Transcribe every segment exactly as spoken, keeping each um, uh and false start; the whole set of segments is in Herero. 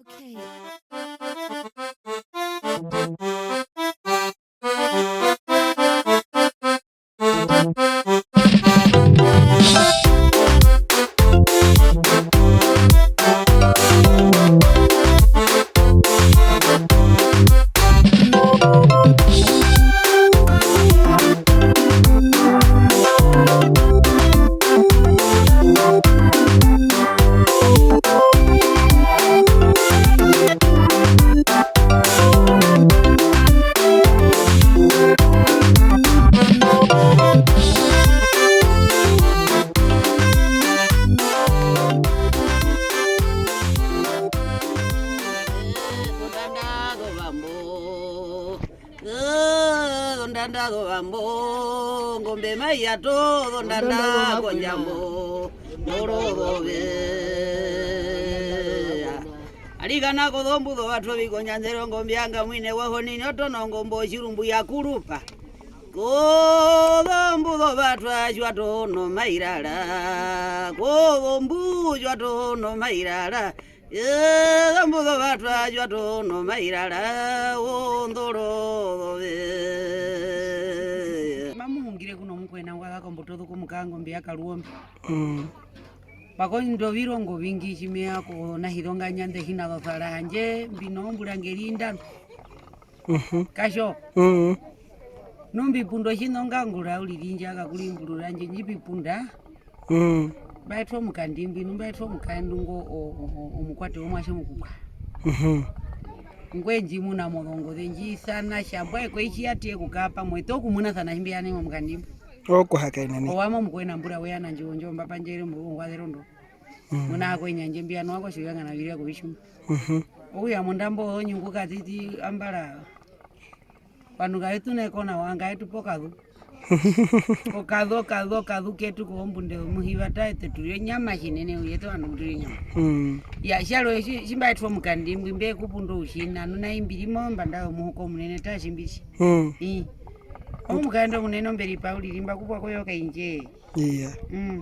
Zondanda zovambo. Eh, zondanda zovambo, ngombe mai yato, zondanda kondjambo, ndoro zove. Arikana kozombu zovatwa vikondjandero, ngombe yanga mwine wahonini, otono ngombe otjirumbu ya kurupa. Kozombu zovatwa tjwa tono mairara, kozombu tjwa tono mairara. Ezambo zovatwa tjwa tono mairara, ondoro zove. Mamu hungire kuno mukwena ngwa za kombuto zu kumuka ngombe ya Karuombe. Mm. Pakondo virongo vingi tji me ya ko na hizonga nyande hina zosara handje, mbi no ombura ngeri ndano. Mhm. Katjo. Mm. Nu mbi punda otjina ongangura uriri ndja kakurimburura ndje ndji mbi punda. Mm. Mba etwa omukandu mbwi, nu mba etwa omukaendu ngo o-, o-, o-, omukwate womuatje omukukwa. Mhm. Ngwe ndji muna mozongoze ndji sana tja mbwae ko itji ya tiye okukara pamwe, eṱe okumunasana tji mbi ya nai momukandu mbwi. Okuhakaena nai. Owami omukwena mbura we ya nandjo ndjo mba pandjere omurungu ngwa zera ondo. Mm. Muna ako enyandje mbi ya nowa kotjivanga na viriya kovitjuma. Mhm. Okutja mondambo onyungu katiti ambara. Vandu ngave tu ne kona wa, ngave tu pe okazu. Okazu, okazu, okazu ketu kozombunda zomuhiva, taa eṱe tu ri onyama tjinene, uye eṱe ovandu mbu tu ri onyama. Mm. Ya, tjarwe, tji-, tji mba etwa omukandu mbwi, mbe ku punda outjina, nu nai mbi ri mombanda yomuhuka omunene, taa tji mbi ri. Mm. Ii. Omukaendu omunene omberipa uriri, mba kupwa koyo kaindjee. Iya. Mm.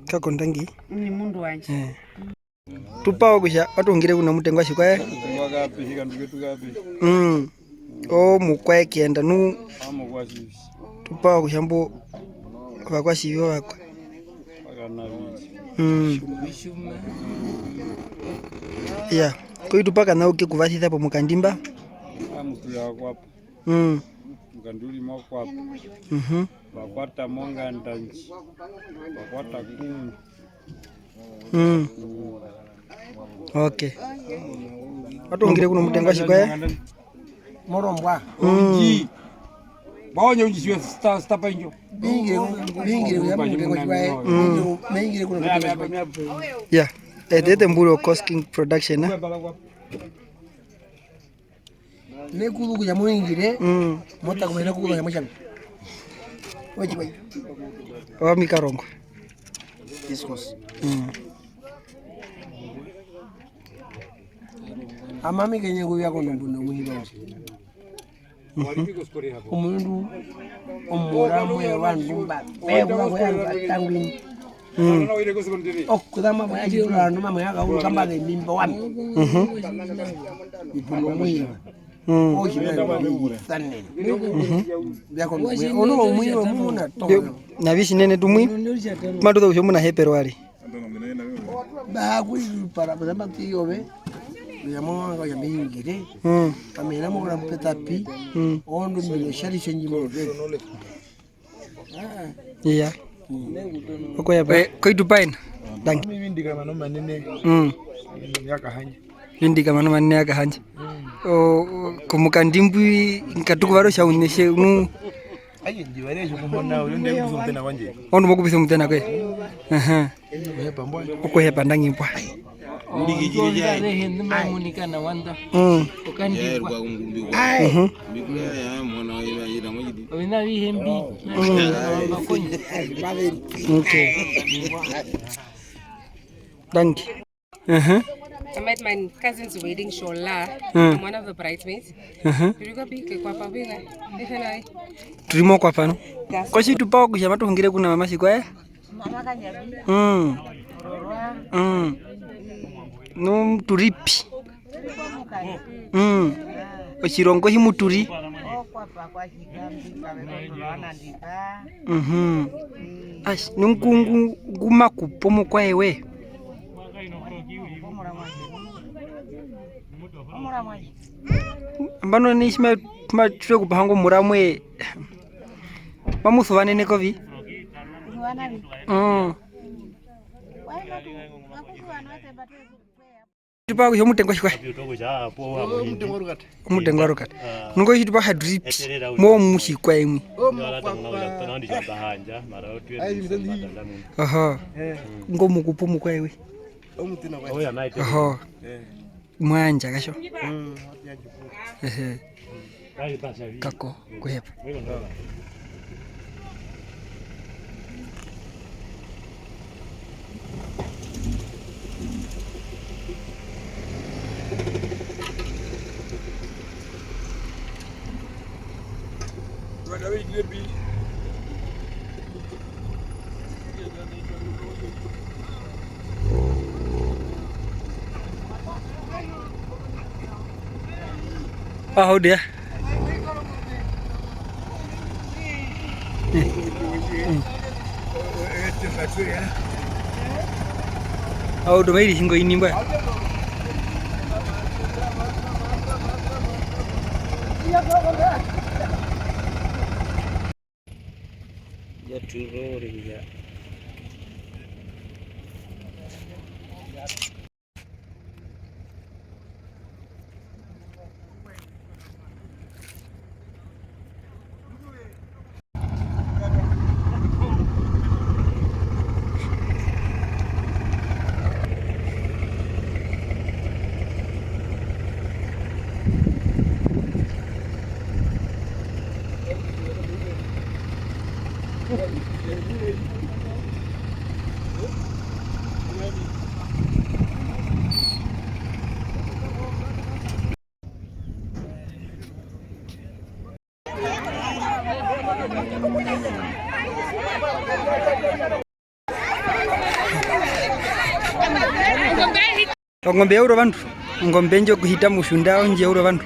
Kako ndangi. Ni mundu wandje. Eh. Tu pa kutja matu hungire kuna mutengo wa tjikwaye? Mutengo wa Kapehi, kandu ketu Kapehi. Mm. O mukwae kuyenda nu. A mukwae tjivi. Tu pa kutja mbo ovakwatjivi ovakwe. Vakana viti. Mm. Iya. Ko i tu pa kana u ke ku vasisa pomukandi mba? A mutu ya kwapa. Mm. Mukandi u ri mo kwapa. Mhm. Vakwata monganda ndji. Vakwata kunu. Mm. Okay. Matu hungire kuno mutengo wa tjikwaye? Morombwa. Mm. Baonye unji siwe sta-, stapa injo. Bingire, bingire kuya mutengo wa tjikwaye. Mm. Bingire, bingire kuno mutengo wa tjikwaye. Ya. Eṱe eṱe mburi o Coast King Production, eh? Ne kuzu kutja mo hungire, mm, mo ta kumene kuzu kutja mo tjanga. Owe tji pai. Owami Karongo. Discourse. Mm. Amami kenye kuvya kono mbuno muhiva wose. Mhm. Omundu omuramwe ovandu mba, ve kuza kuyarura tangwini. Mm. Okuzama mwa yatjitula vandu mamwe yakaulu kamba zemimba wami. Mhm. Ipuno mwiva. Mm. Otjina mbisanene. Mhm. Ono omwiva muna to. Yo, navi tjinene tumwi. Matuza kutja omunahepero ari. Ba kuri para kuzama ti yove. Yamo wanga ya mingire. Mm. Kamera mo kura mpeta pi. Mm. Ondo mbino shari shenji mo. Iya. Okuhepa. Eh, koitupaena. Dangi. Ami vindika mano manene. Mm. Ya Kahandja. Vindika mano manene ya Kahandja. Mm. O, o, komukandi mbwi ngatu kuvara otja uneshe nu. Aye, ndjivare tjokumona, uyo ndekupisa omutena kwandje. Ondo mokupisa omutena kwe. Aha. Okuhepa mbwae. Okuhepa ndangi mbwae. Ondonda azehe nḓi mamunika nawa nḓa. Mm. Okandikwa. Mhm. Oviṋa avihe mbi. Mm. Okay. Danke. Mhm. I'm at my cousin's wedding, Shola. Mm. I'm one of the bridesmaids. Mhm. Turiko pi, ke kwapa pi, turimo kwapa no. Yes. Kosi tupa kutja matu hungire kuna mama tjikwaye? Mm. Mm. Nu turipi? Mm. Otjirongo tji mu tu ri. Okwapa kwa Tjikambi, kave kotola ovanandipa. Mhm. Mm. Ai, nu ngu, ngu, ngu ma kupa omukwae we? Omuramwe. Omuramwe. Nambano nai tji ma, tji ma tjitwa okupaha ngo omuramwe, mamu suvanene kovi? Suvanene. Mm. Tji tu paha kutja omutenga otjikwaye? Omutenga wa rukata. Omutenga wa rukata. Ah. Nu ngo tji tu paha tu ri pi? Mo mu tjikwaye mwi. Oho. Eh. Ngo mu kupa omukwae we. Oho. Eh. Mwa yandja katjo. Mm. Ehe. Kako, kuhepa. Ah, oh dear. Au, tumairi hingo ini mbwa. Ya turore ya. Ongombe ya ura ovandu. Ongombe ndjo kuhita motjunda ondji ya ura ovandu.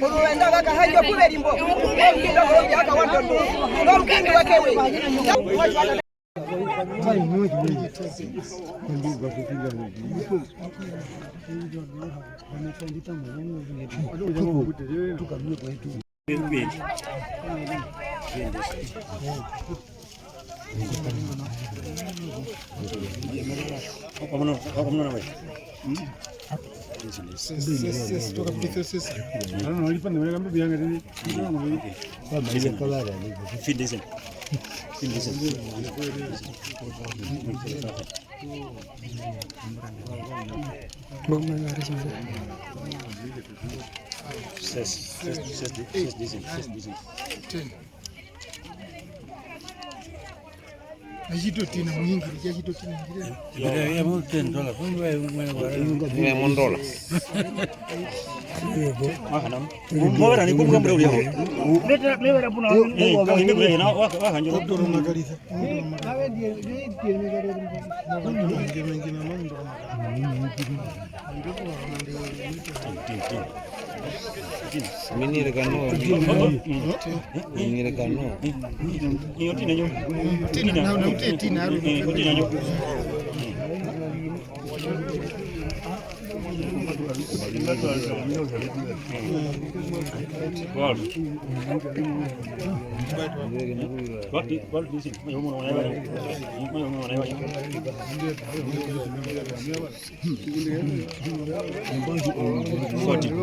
Oruvenda va Kahandja okuverimbo, omukindo wake we. Achitotina muhingiri, achitotina hingiri. Mwe mondola. Mobera ni kumbuka mbura uliaho. Mebera puna. Eh, kawa ine kule na wa wa hanjo. Minire kano. Minire kano. Tina, na, na, uti tina, aru. Eh, uti nanyo. Fourteen,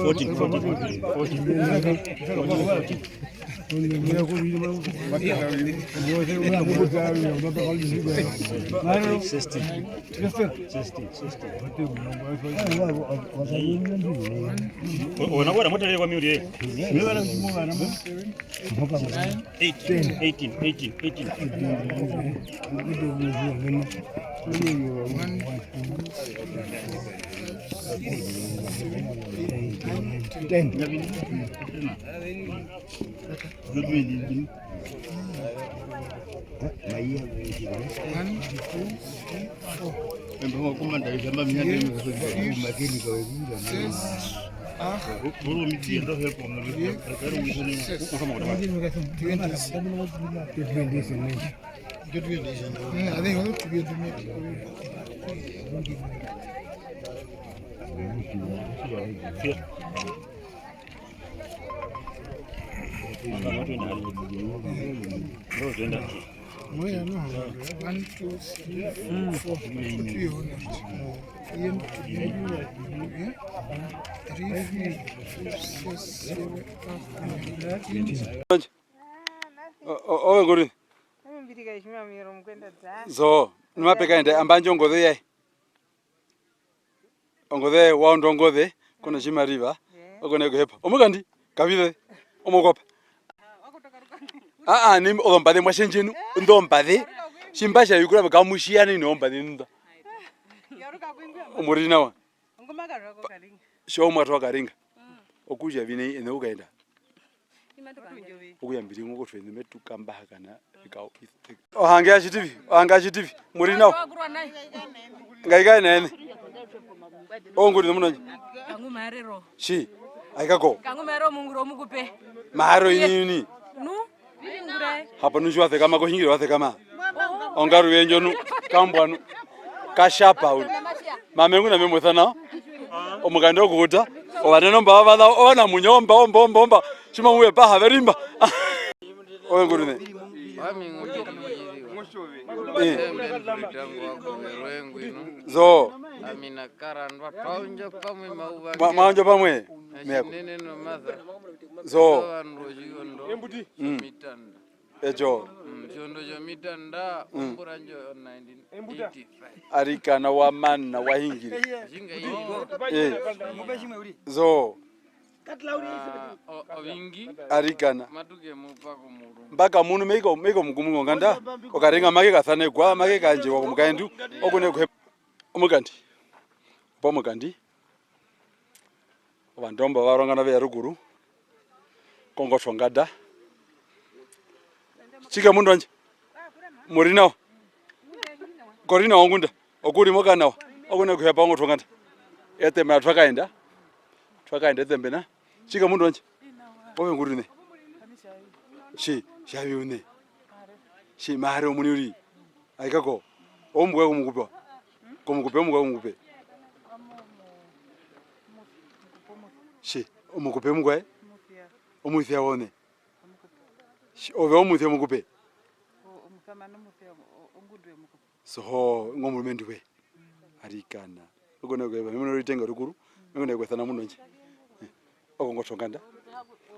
fourteen, fourteen, fourteen. Sixty. Sixty, sixty. Wona kuwona motarere kwami uriri. Eighteen, eighteen, eighteen, eighteen. Ten. One, two, three, four. Six. Ah. Twenty-six. Twenty-six. Mm, I think it's twenty-six. One, two, three, four, five, six, seven, eight, nine, ten. O-, o-, ove nguri? Zo, nu mape kaenda, amba ndjo ongoze yaye. Ongoze, wa unda ongoze, kona tjimariva, okona kuhepa. Omukandi, kavize, omokopa. Aa, nai ozombaze mwa tjendje nu, indo ombaze. Tji mba tja vikura, kamu tjiya nai nozombaze nda. Omu ri nawa. Tjo mwa twa karinga. Okutja vi nai, ene u kaenda. Okuyambira ingwi kotwene metu kambahakana. Ohange ya tjiti vi, ohange ya tjiti vi, mu ri nawa. Ngai kae na ene. Onguri nomunonye. Kangu marero. Tji, aikako. Kangu marero munguro mukupe. Maharo ini ini. Nu? Hapo nu tji wa sekama kohingire wa sekama. Ongaru yendjo nu, kambwa nu. Katjapa uri. Mame nguna me mu sana. Omukandi okuhuta. Ovanene omba vavaza, ovana munya omba, omba, omba, omba. Tji mamu ve paha ve rimba. Ove nguri ne? Wami ngundjiri mujiriwa. Eh. Embe nduritango wako verwe ngwino. Zo. Amina karandwa twaundja pamwe mauva. Mwa-, mwaundja pamwe? Meko. Tjinene nomasa. Zo. Ovandu otjikondo. Mm. Mitanda. Etjo. Mm, tjondo tjomitanda, mm, ombura ndjo nineteen eighty-five. Arikana wa mana, wa hingire. Tjinga iri. Eh. Zo. Ah, o-, ovingi. Arikana. Matu ke mu pa komurungu. Mbaka munu meiko, meiko mukumu ngonganda. Okaringa make kasanekwa, make kandjewa komukaendu. Okune kuhe-, omukandi. Opa omukandi. Ovandu mba va rongana ve ya rukuru. Kongotwe onganda. Tjike mundu wandje? Mu ri nawa? Ko ri nawa ngunda? Oku ri moka nawa? Okune kuhepa ongotwe onganda. Etembe twa kaenda. Twa kaenda etembe na. Tjike mundu wandje? Ove nguri ne? Tji, tjavi une. Tji, mahare omuni uri. Aikako. Omukupe komukupe wa? Komukupe, omukupe komukupe. Tji, omukupe omukwae? Omusia wone. Tji, ove omusia omukupe? Soho, ngo murumendu we. Arikana. Okune kuhepa, me munu oritenga rukuru, me munu okuesana mundu wandje. Eh, okongotwe onganda.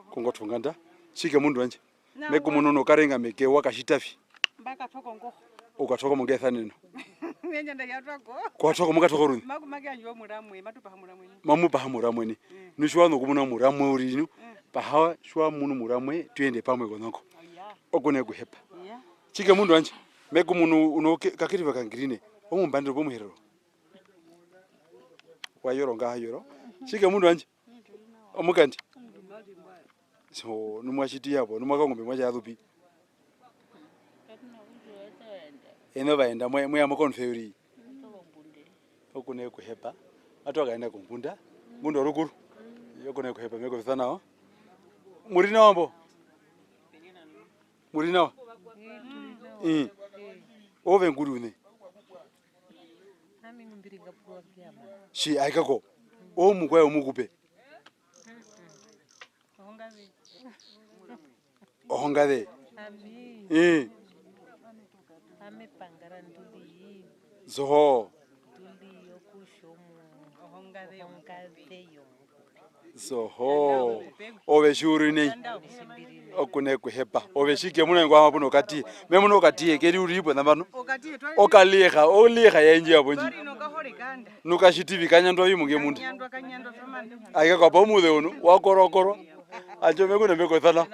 Kongotwe onganda. Tjike mundu wandje. Me ku munu nokaringa meke wa katjita vi. Mba katwa kongoho. Okatwa ko mongesaneno. Menya nda yatwa ko. Kwatwa ko mokatwa ko rune. Maku make anjwa muramwe, matu paha muramwe ni. Mamu paha muramwe ni. Mm. Nu tji wa zu nokumuna muramwe uri nu. Mm. Paha tji wa munu muramwe, tu yende pamwe konongo. Oh, yeah. Okune kuhepa. Yeah. Tjike mundu wandje. Me ku munu uno ke-, kakiriva kangirine. Omumbandiro pomuherero. Wa yoro nga ha yoro. Tjike mundu wandje. Omukandi. So, nu mwa tjiti ya po, nu mwa ka ongombe mwa tja ya zu pi? Ene ovaenda, mwe-, mwe ya mokonfe uriri. Okune kuhepa. Matu kaenda kombunda. Ngunda orukuru. Okune kuhepa, me ku isa nao. Mu ri nawa mbo? Mu ri nawa? Ii. Ove nguri une? Ami ngu mbi ri nga purwa kuyama. Tji, aikako. Omukwae omukupe. Ohongaze. Ohongaze. Ami. Ii. Ami pangara nduri. Zoho. Nduri yokushomu. Ohongaze yomukupe. Zoho. Ove tji u ri nai? Tjandao. Okune kuhepa. Ove tjike muna ngwa hama puno katiye. Me muna okatiye, keri uri ipo nambano. Okatiye, twari Okaliha, oliha ya inji ya ponji. Twari nokahore kanda. Nuka tjitivi kanyandwa vi munge munda. Kanyandwa, kanyandwa, twamana. Aika kwa pa umuze unu, wa korwa, wa korwa. Anjo me kuna me kosana.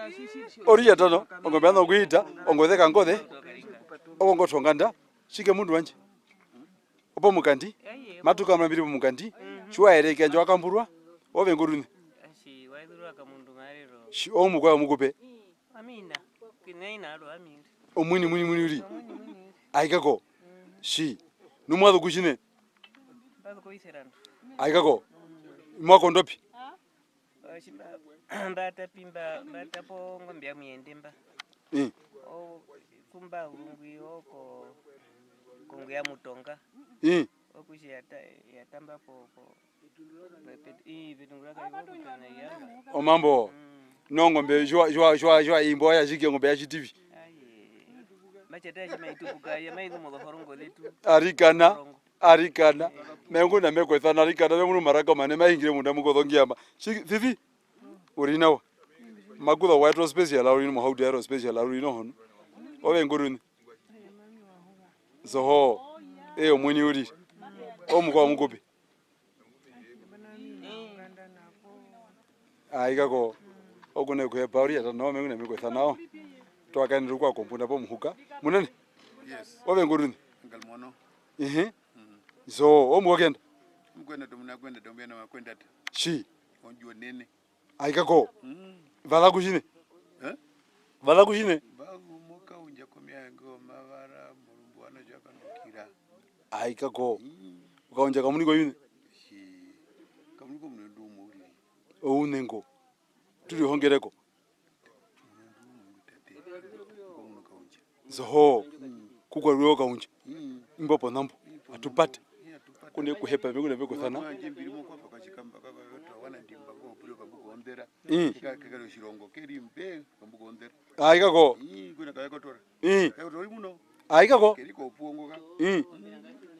Ori ya tano, ongombe ano kuita, ongoze kangoze. Oko ngotonganda, tjike mundu wandje. Opo mukandi, matuka mambiri pomukandi, tji wa ereke ndjo wa kamburwa, ove ngurune. Tji, wa izurwa kamundu marero. Tji, omukwae omukupe. Amina. Kina ina alo amina. Omwini, mwini, mwini uri. Aika ko. Tji. Numwazu kutjine. Mbazu koviserandu. Aika ko. Mwa kondopi? Otji mba-, mba ta pi mba, mba ta po ongombe ya Muyende mba. Ii. O, ku mba urungwi oko, kongwi ya Mutonga. Ii. Okutja ya ta-, ya tamba po, po, pe-, pe-, ii, petungura kari kokutana iyamba. Omambo. Mm. Nongombe tjiwa, tjiwa, tjiwa, tjiwa, imbo ya tjike ongombe ya tjitivi. Aye. Matja ta ya tji mai tupuka, ya mai zu mozohorongo zetu. Arikana. Ozohorongo. Arikana, me ngunda me kwesana arikana, me munu maraka omane, ma hingire munda muko zongiyama. Tji-, Fifi, uri nawa. Makuza wa etwa special, uri no mohauto ya etwa special, uri no hono. Ove ngurune. Zoho, eyo mweni uri. Omukwa omukupi. Aika ko, okune kuhepa uri ata, no, me ngunda me kwesana o. Twa kaenera kwa kompunda po muhuka. Munene? Yes. Ove ngurune? Ngalimono. Ihe. Mm. Zo, omukwakenda? Omukwenda tomuna kwenda tombena makwenda ta. Tji. Ondjuwo nene. Aika ko. Mm. Vaza kutjine? Eh? Vaza kutjine? Mbazu mokaundja komyange omavara morumbu wano tja pandukira. Aika ko. Mm. Okaundja kamunikwa yune? Tji. Kamunikwa mundu umwe uriri. Ounengo. Tu rihongere ko. Zoho, kukwa ruwe okaundja. Imbo ponambo, atupate. Kune kuhepa, mbe kune mbe kusana. Ii. Aika ko. Ii. Aika ko. Ii.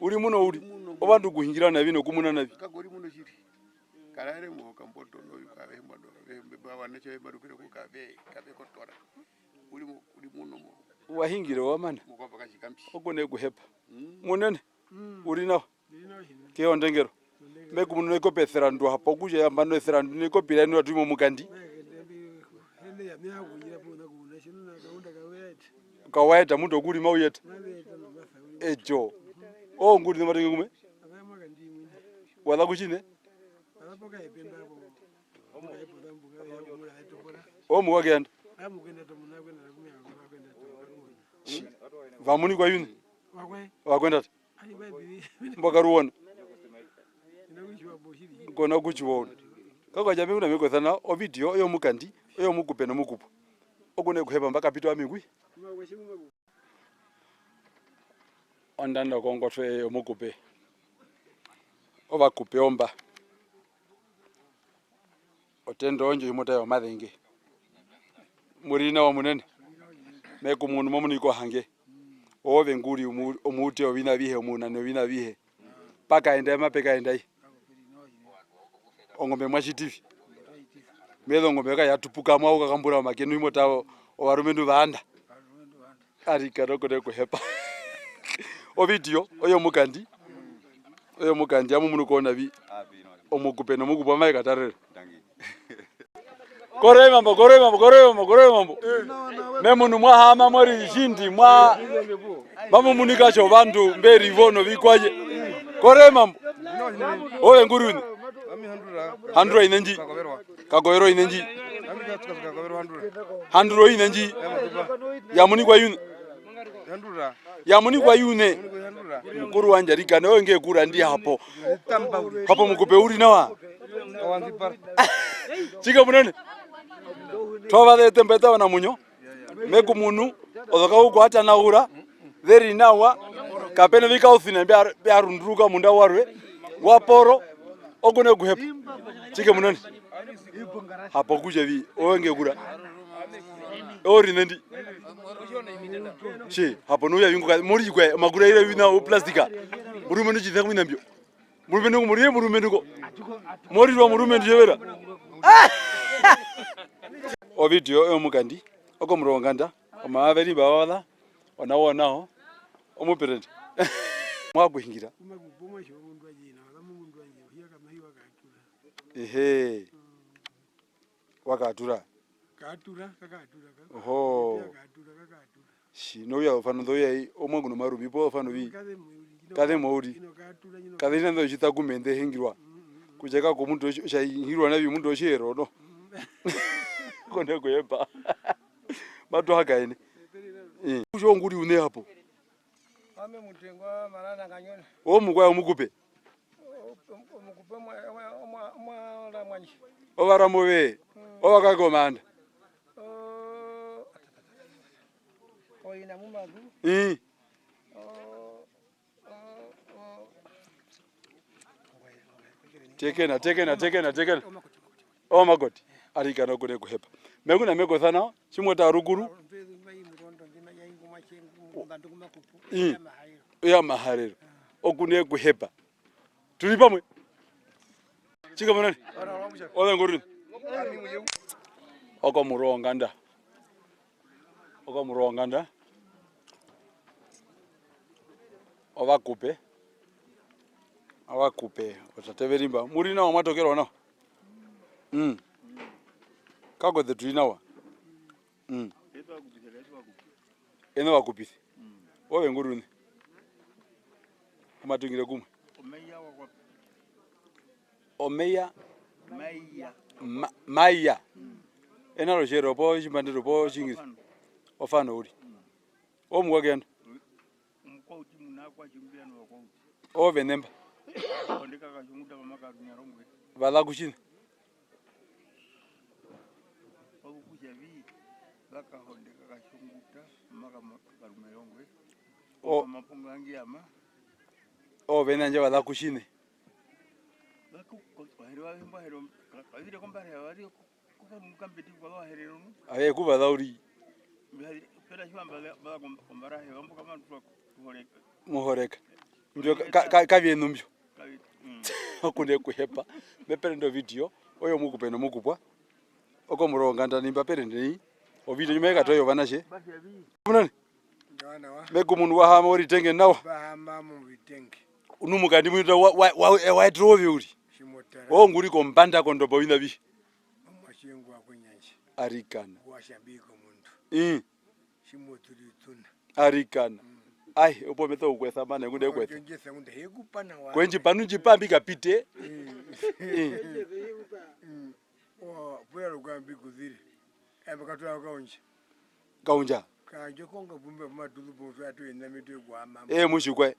Uri muno uri. Ovandu kuhingira navi nokumuna navi. Karaere mo kamboto no yuka ve mbo ndo ve mbe ba wana cho mba rukire ku kave kave kotora. Uri mu uri muno mo. Wa hingire wa mana. Mo kwa baka chikambi. Okune kuhepa. Mm. Munene. Mm. Uri nawa. Ndiri nawa hino. Ke ondengero. Ondengero. Me kumuna ko pe serandu hapo kutja ya mbano serandu ne kopira ni watu mo mukandi. Hende ya mea kunyira po na kuna shinu na kaunda ka wet. Ka wet, mutu okuri ma uyeta. Ma wet no masa. Ejo. Oh, nguri no matenge kume. Ave mwa kandi mwini. Waza kuchine? Omukwakenda. Vamunikwa yuni? Vakwenda. Mboka ruwona. Kona kuchiwona. Kakwaja mekuna mekosana ovideo oyo mukandi, oyo mukupe nomukupo. Okune kuhepa mbakapitwa amingwi. Ondando kongotwe yomukupe. Ovakupe omba. Otendo ondjo imota yomazenge. Muri nawa munene. Meku munu momuniko hange. Ove nguri omu-, omuute ovina vihe, omunane ovina vihe. Pakaenda, mape kaenda i. Ongombe mwa tjitivi. Meze ongombe ka yatupuka mwa uka kambura omakenu imota o-, ovarumendu vaanda. Arikana okune kuhepa. Ovideo, oyo mukandi. Oyo mukandi, amu munu kona vi. Omukupe nomukupo amae katarere. Koree mambo, koree mambo, koree mambo, koree mambo. Me munu mwa hama mori tjindi mwa, mamu munika tjo vandu mberi vo novikwaye. Koree mambo. Ove nguri uṋe? Handura ine ndji. Kakoverwa ine ndji. Handura ine ndji. Ya munikwa yuṋe? Ya munikwa yuṋe? Mukuru wandje arikana, oyo nge kura ndi hapo. Hapo mukupe uri nawa. Tjike munene. Twavaze tembe tawana munyo. Meku munu, ozoka ukwata naura. Very nawa, kapena vikausina mbya, mbya runduruka munda warwe, waporo, okune kuhepa. Tjike munene. Hapo kutja vi, owe nge kura. Ori nendi. Tji, hapo nuya vinguka, muri kwe, makura ire vina u plastica. Murumendu tjitha kumina mbyo. Murumendu, muri murumendu ko. Mori rwa murumendu yevera. Ovideo, oyo mukandi. Okomuronganda, omama ve ri mba wa za, onawa, onawa, omuperende. Mwa kuhingira. Ehe. Wa kaatura? Kaatura, ka kaatura, ka. Oho. Ya kaatura, ka kaatura. Shi, no ya ofano ndo ya i, omwa nguno marumi po ofano vi. Kaze mo uri. Kaze mo uri. Ino kaatura, ino. Kaze ina ndo tjita kumende hingirwa. Mm, mm, mm. Kutja ka ko muntu otji-, otja hingirwa navi muntu otjihero, no? Mm. Kone kuhepa. Matu hakaene. Eh. Kutja onguri une hapo. Ame mutengwa marana kanyona. Omukwae omukupe. Omukupe mwa, mwa, mwa, mwa, mwa, mwanji. Ovaramo ve, mm, ovakake omaanda. O-, oina mumazu. Ii. O-, o-, o-, Tekena, tekena, tekena, tekena. Omakoti. Arikana okune kuhepa. Me kuna me kosa nao, tji mo tara rukuru. Ii. Iya maharero. Okune kuhepa. Tu ri pamwe. Tjinga munene. Ove nguri. Okomuronganda. Okomuronganda. Ovakupe. Ovakupe. Otate ve ri mba. Mu ri nawa, mwa tokerwa nawa. Mm. Kako eṱe tu ri nawa. Mm. Ene ovakupise. Ove nguri une. Omatungire kumwe. Omeya. Maiya. Ma-, maiya. Ena rotjero po tjimbandero po tjingirisa. Ofano. Ofano uri. Omukwake yanda. Omukwauti muna kwa tjimbia no kwauti. Ove nemba. Kondeka katjunguta mama karunya rongwe. Vala kutjina. Ovu kutja vi, va kahondeka katjunguta mama karunya rongwe. O. Omapunga ngi ama. Ove nandje vala kutjine. Vaku-, ko-, ovaherero vavembo vaherero, ka-, kavire kombara yavari ko-, kokamukambeti kwa vaherero nu. Aye, kuva za uri. Mbihazi, pera shiwa mbaza, mbaza kom-, kombara he, vambo kama tuwa ku-, kuhoreka. Muhoreka. Mbyo ka-, ka-, ka-, kavienu mbyo. Kavi-, mm. Okune kuhepa. Me perende ovideo, oyo mukupe nomukupwa. Okomuronganda ni mba perende ni. Ovideo nyuma ikatoyo vanashe. Munani? Ngawa nawa. Me ku munu wa hama oritenge nawa. Ba hama mu vitenge. Unu mukandi mwitu wa, wa, wa, wa, wa etero ove uri. Tji mo tara. O nguri kombanda kondopa wina vi. Omuatje ngwa kwenyandje. Arikana. Wa shambiko muntu. Mm. Tji mo turi tuna. Arikana. Mm. Ai, opo me to kukwesa mane, kunde kwesa. Ondjesa ngunda he kupa nawa. Kwenji panu ndji pa mbi kapite. Mm. Mm. Mm. O, puya lo kwa mbi kuzire. Embe katwa kaunja. Kaunja. Kaunja konga pumba matuzu po twa tu ina mitu kwa mama. Eh, mushikwe.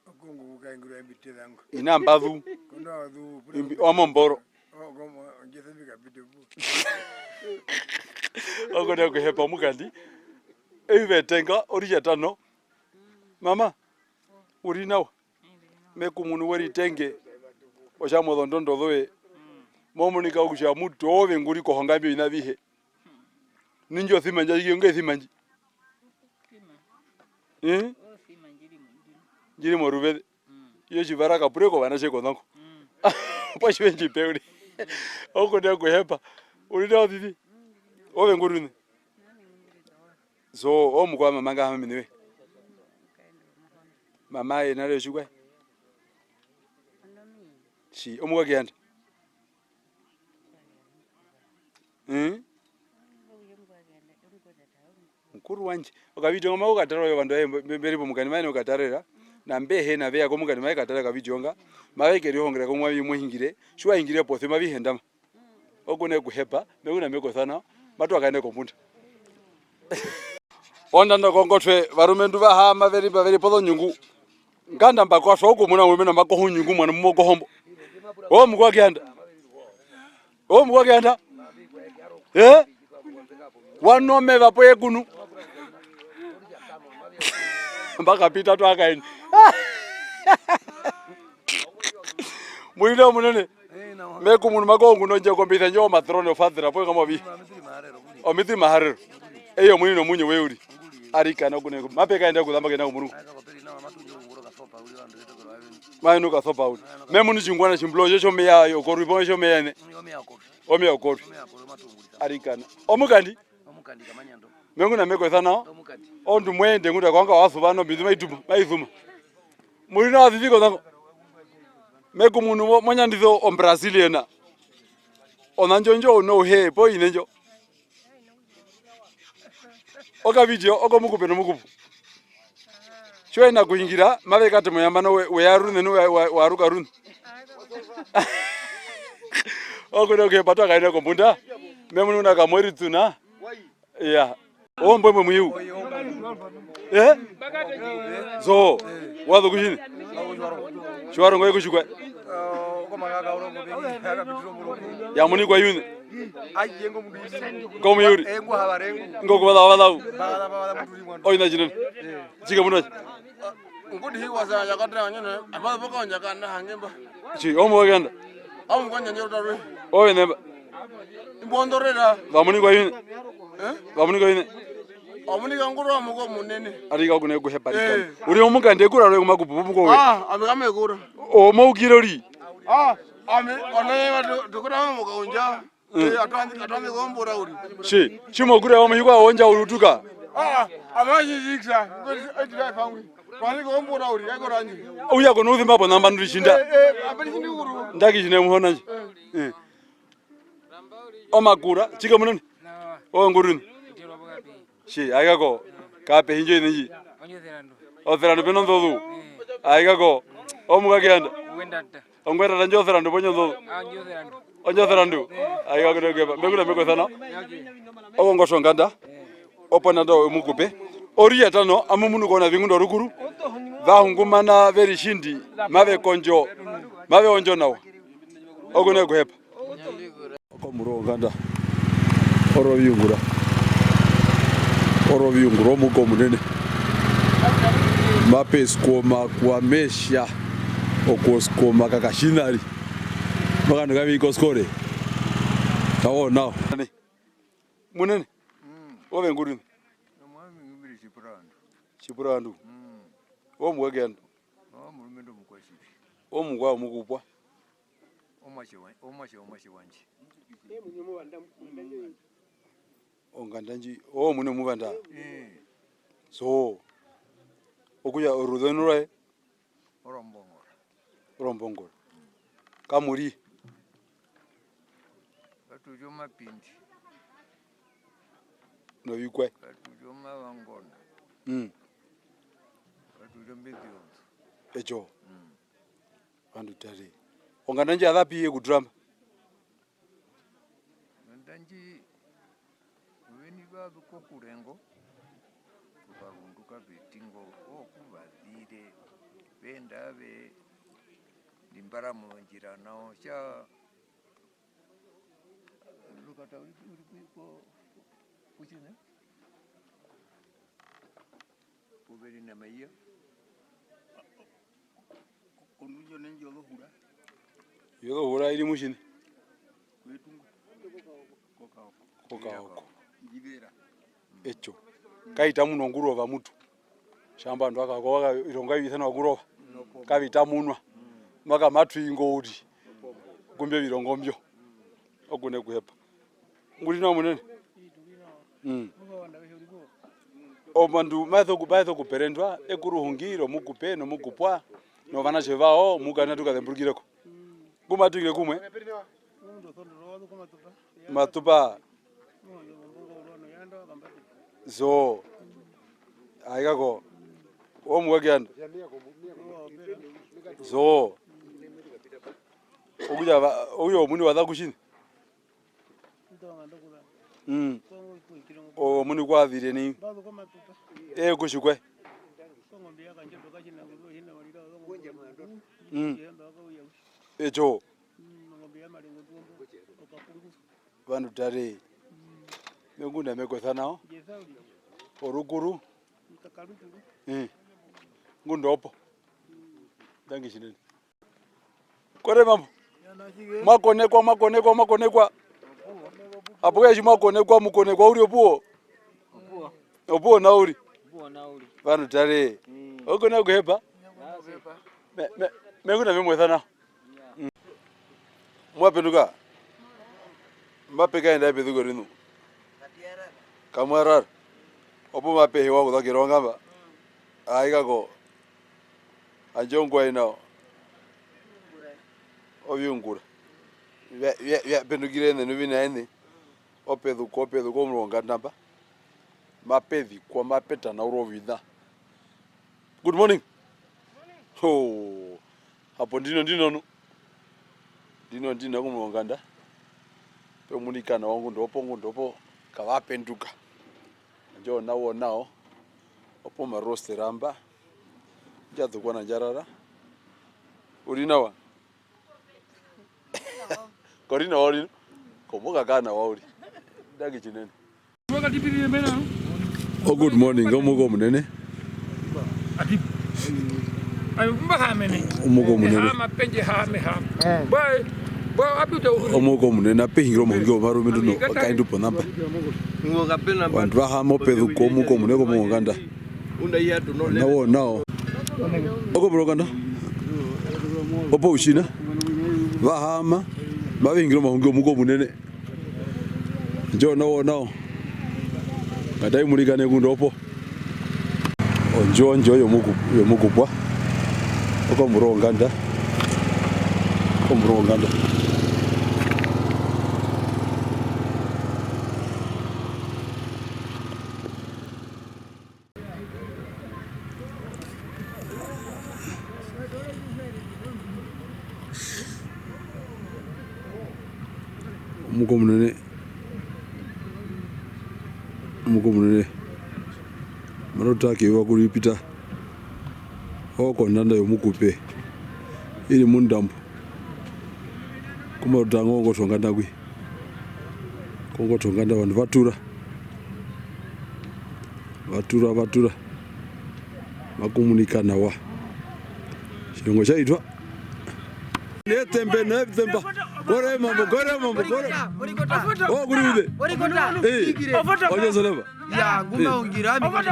Okongo kukaingirwa embi tezango. Ina mbazu. Kono azu. Imbi, omomboro. O, komo, onjesa mbi kapite pu. Okone kuhepa mukandi. Evi vetenga, oritjatano. Mama, uri nawa? Me ku munu weritenge, otja mozondondo zoye. Mo munika kutja mutu ove nguri kohonga mbyo vina avihe. Nindjo sima ndja ike onge sima ndji. Eh? Ndji ri moruveze. Iyo tjivara kapure kovanatje kozongo. Pwa tjive ndji pe uri. Okone kuhepa. Uri nawa titi. Ove nguri une. So, omukwao mama nga hama mene we. Mama ye nale otjikwaye. Tji, omukwao kuyanda. Mm? Mukuru wandje. Okavideo nga mako katara oyo vandu aye mbe-, mbe-, mberi pomukandi maene okatarera. Na mbe hena veya komukandi maye katara okavideo nga. Mave kerihongera komwa vi mwe hingire. Tji wa hingire posi mavi hendama. Okune kuhepa, me una me kosa nao, matu akaende kombunda. Ondando kongotwe, varumendu va hama veri mba veri pozonyungu. Nganda mba kwatwa okumuna murumendu mba koha onyungu mwana mumo kohombo. O mukwao kuyanda. O mukwao kuyanda. Eh? Wanome vapo yekunu. Mba kapita tu akaende. Muliro munene. Me ku munu mako ngu nondje kombisa ndjo omatrone ofatera po kama vi. Omitima harero. Eyo muni nomunyo we uri. Arikana okune ku. Mape kaenda kuzamba kena kumurungu. Maenu kasopa uri. Me munu tjingwana tjimblo tjo tjomeya yokorwi po tjomeya ne. Omeya okorwi. Arikana. Omukandi. Me ngunda me ku esa nao. Omukati. Omundu mweende ngunda kwanga wa suva nombindu mai tuma, mai suma. Mu ri nawa ziziko zango. Me ku munu mo, mo nyandisa o Brazilian. Ona ndjo ndjo no he, po ine ndjo. Okavideo oko mukupe nomukupu. Tji we na kuhingira, mave kate moyambano we, we ya rune, nu we, we, we aruka rune. Okune okuhepa twa kaenda kombunda. Me munu una kamwe rituna. Iya. Ombwe mwe mwiu. Eh? Zo. Wa zu ku tjini? Tjiwarongo ye ku tjikwa. Ya munikwa i uṋe. Ko muyuri. Ngo ku vaza wa vaza u. Oina tjinene. Tjike muno. Ngudi hi wasa ya katra nyene. Apa poka onja kana hangemba. Tji, omo wa kenda. Au mkwanja nyoro tarwe. Ove nemba. Imbondorera. Va munikwa i uṋe. Eh? Va munikwa i uṋe. Omunika ngurwa muko munene. Arika kune kuhepa rikana. Eh. Uri omukandi e kura rwe kumakupu puko we. Ah, ame kame kura. O mo ukiro ri. Ah, ame ona yeva tukura mu kaunja. Mm. Eh, atwanzi, atwanzi kombora uri. Tji, tji mo kura wa mo hikwa onja urutuka. Ah, ame jijiksa. Ngo eti dai pangwi. Atwanzi kombora uri, ya koranje. Uya kono uzimba po namba nduri tjinda. Eh, eh, apeli tjindi kuru. Ndaki tjine muhona nje. Eh. Eh. Omakura, tjike munene? Nawa. Owe nguruni? Itiro pokapi. Tji, aikako. Kape hinjo ine nji. Onjo zerandu. Ozerandu peno nzozu. Eh. Aikako. Omuka kianda. Wendata. Ongwera tandjo ozerandu ponjo nzozu. Ah, onjo zerandu. Onjo zerandu. Eh. Aikako ndio kepa. Mbekuna meko sana. Ya, okay. Oko ngosho nganda. Eh. Opo nando omukupe. Ori ya tano, amu munu kona vingundo rukuru. Va hungumana veri tjindi. Mave kondjo. Mave ondjo nawa. Okune kuhepa. Okomurungu wonganda. Oro viungura. Oro viungura omuko munene. Mape skoma kwa mesha. Oko skoma kakashinari. Makandu kavi koskore. Tawo nao. Munene. Mm. Ove ngurine. Omwami ngumiri Tjipurandu. Tjipurandu. Mm. Omuwekendo. Omurumendu omukwashivi. Omukwa omukupwa. Omuatje wa-, omuatje, omuatje wandje. Onganda ndji, oo mune omuvanda. Eh. So, okutja oruzeno rwae? Orombongora. Orombongora. Kamuri? Katu ri omapindi. Novikwae? Katu ri omavangona. Mm. Katu ri ombezi yonzo. Etjo. Mm. Vandu tare. Onganda ndji ya za pi ye ku tura mba? Onganda ndji, oveni va zu kokure ngo, ovarundu kave ti ngo, ooku va zire, ve enda ve limbara mondjira nao, tja, Rukata uri, uri, uri ko, ko, kutjine? Pu ve ri na maiya. Kondunjo nendji yozohura. Yozohura i ri mutjine? Kwetu ngo. Kokaoko. Kokaoko. Ndjivera. Etjo. Kai tamunwa ngurova mutu. Tjamba ovandu vaka-, vaka-, ovirongo vi visanwa kurova. Kavi tamunwa. Maka matwi ngo uri. Kumbe ovirongo mbyo. Okune kuhepa. Ngu ri nawa munene? Mm. Ovandu mave so ku-, mave so kuperendwa, ekuruhungi romukupe nomukupwa, novanatje vawo, muka na tu kazemburukire ko. Ngu ma twire kumwe? Matupa. Zo. Aikako. Omuwa kianda. Zo. Okutja va-, okutja omuini wa za kutjini? Mm. Omuini kwa zire nai. Ee, kutjikwe. Mm. Etjo. Vandu tare. Me ngunda me kosa nao. Orukuru. Eh. Ngunda opo. Ndangi tjinene. Kore mambo. Mwa konekwa, mwa konekwa, mwa konekwa. Apo kehi mwa konekwa, mu konekwa uri opuwo. Opuwo nao uri. Vandu tare. Okona kuhepa. Me, me, me ngunda me mwesa nao. Mm. Mwa penduka? Mape kaenda pezuko rinu? Kamwa rara? Opu mape hewa okuza keronga mba. Ai kako. Handje ongwaye nao. Oviungura. Vya, vya, vya pendukire ene novina ene. Opezuko, opezuko omuronganda mba. Mape zikwa, mape tanaurwa ovina. Good morning. Ho. Hapo ndino, ndino nu. Ndino, ndino komuronganda. Pe munika nawa ngunda opo, ngunda opo. Kava penduka. Handje onao, onao. Opo marostera mba. Ndja zukwa na ndja rara. U ri nawa? Ko ri nawa, u ri? Ko mo kakara nawa, u ri? Ndangi tjinene. O good morning, omuhuka omunene. Omuhuka omunene. Omuhuka omunene, ape hingire omahungi womarumendu no, kaendu ponamba. Ovandu va haama opezuko, omuhuka omunene komonganda. Nao, nao. Okomuronganda. Opo u tjina. Va haama. Mave hingire omahungi omuhuka omunene. Ndjo nao, nao. Kata i munika ne ngunda opo. Ondjo, ondjo yomuku-, yomukupwa. Okomuronganda. Okomuronganda. Omuhuka omunene, omuhuka omunene, matu uta keyuva ku ri pita, oo kondanda yomukupe, i ri mundambo, ku matu uta ngo kongotwe yonganda ngwi, kongotwe yonganda ovandu va tura, va tura, va tura, maku munika nawa, otjirongo tja itwa. Netembe, netembe. Gore mambo, gore mambo, gore. Oh, kuri ude. Eh, ojo soleva. Ya, nguma ungira, mi kuri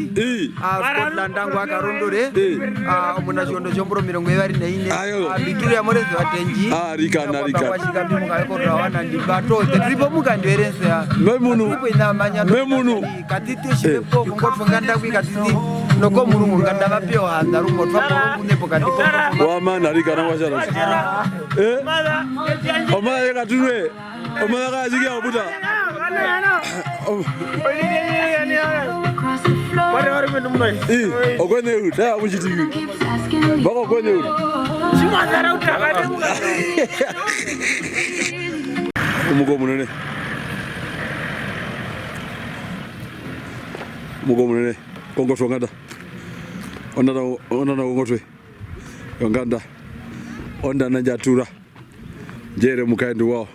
ude. Eh. Ah, Scotland, angwa karondore. Eh. Ah, omunatjondo tjombura omirongo ivari na ine. Ayo. Ah, Victoria Moresi wa Tenji. Ah, rika, na rika. Kwa shika mbi muka ko rawa na ndi bato. Te triple muka ndi erense ya. Memunu. Triple ina manya. Memunu. Katiti otjipepo, kongotwe yonganda kwi katiti, nokomurungu nganda va pe ohanda rumwe, otwa po kune pokati po. Wa mana, rika na wa tjara. Eh? Omara ye katunwe. Omara ka tjiki ya puta. Oh. Ii, okwenye uri, da, mutjitiki. Bako okwenye uri. Omuhuka omunene. Omuhuka omunene. Kongotwe yonganda. Ondana, ondana kongotwe yonganda. Ondana ndja tura. Ndjere mukaendu wao.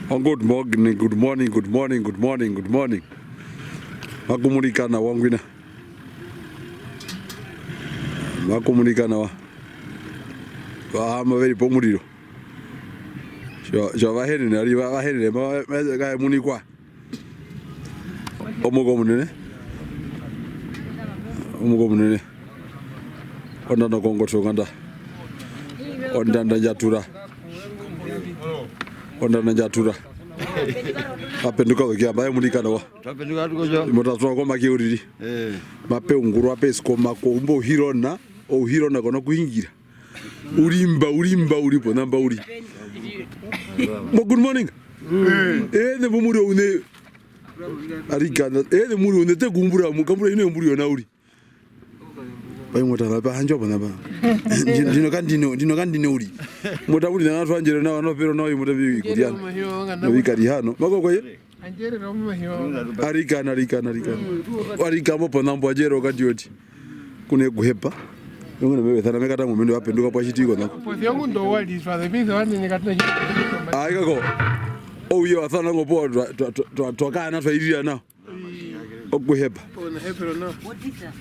Oh, good morning, good morning, good morning, good morning, good morning. Maku munika nawa ngwina. Maku munika nawa. Va haama ve ri pomuriro. Tjo, tjo va henene, ari va, va henene, ma, ma, kae munikwa. Omuhuka omunene. Omuhuka omunene. Ondana kongotwe yonganda. Ondana ndja tura. Ondana ndja tura. Va penduka ozokia, mba ye munika nawa. Twa penduka tuko tjo. Imwe ta twa komake uriri. Eh. Mape ungurwa pe sikoma ko, umbo uhirona, ouhirona kona kuhingira. Urimba, urimba, uri ponamba uri. Mo, good morning. Eh, ne mumuri oune. Arika, eh, ne muri oune, te kumbura, mu kambura ine mburi yona uri. Pai mota pa, handjo ponamba. Ndi-, ndino kandino, ndino kandino uri. Mota uri na twandjero na, no pero no, mota bi kuriana. No bikari hano. Mako koye? Arika, arika, arika. Arika mo ponamba, ajero kandioti. Kune kuhepa. Yongene mebe sana mekata ngomendo wapenduka pwa shitiko nako. Pues yo ngundo wali, so the things one in kata. Ai kako. Ouye wa sana ngo po twa, twa, twa, twa, twa kana twa irira nao. Okuhepa.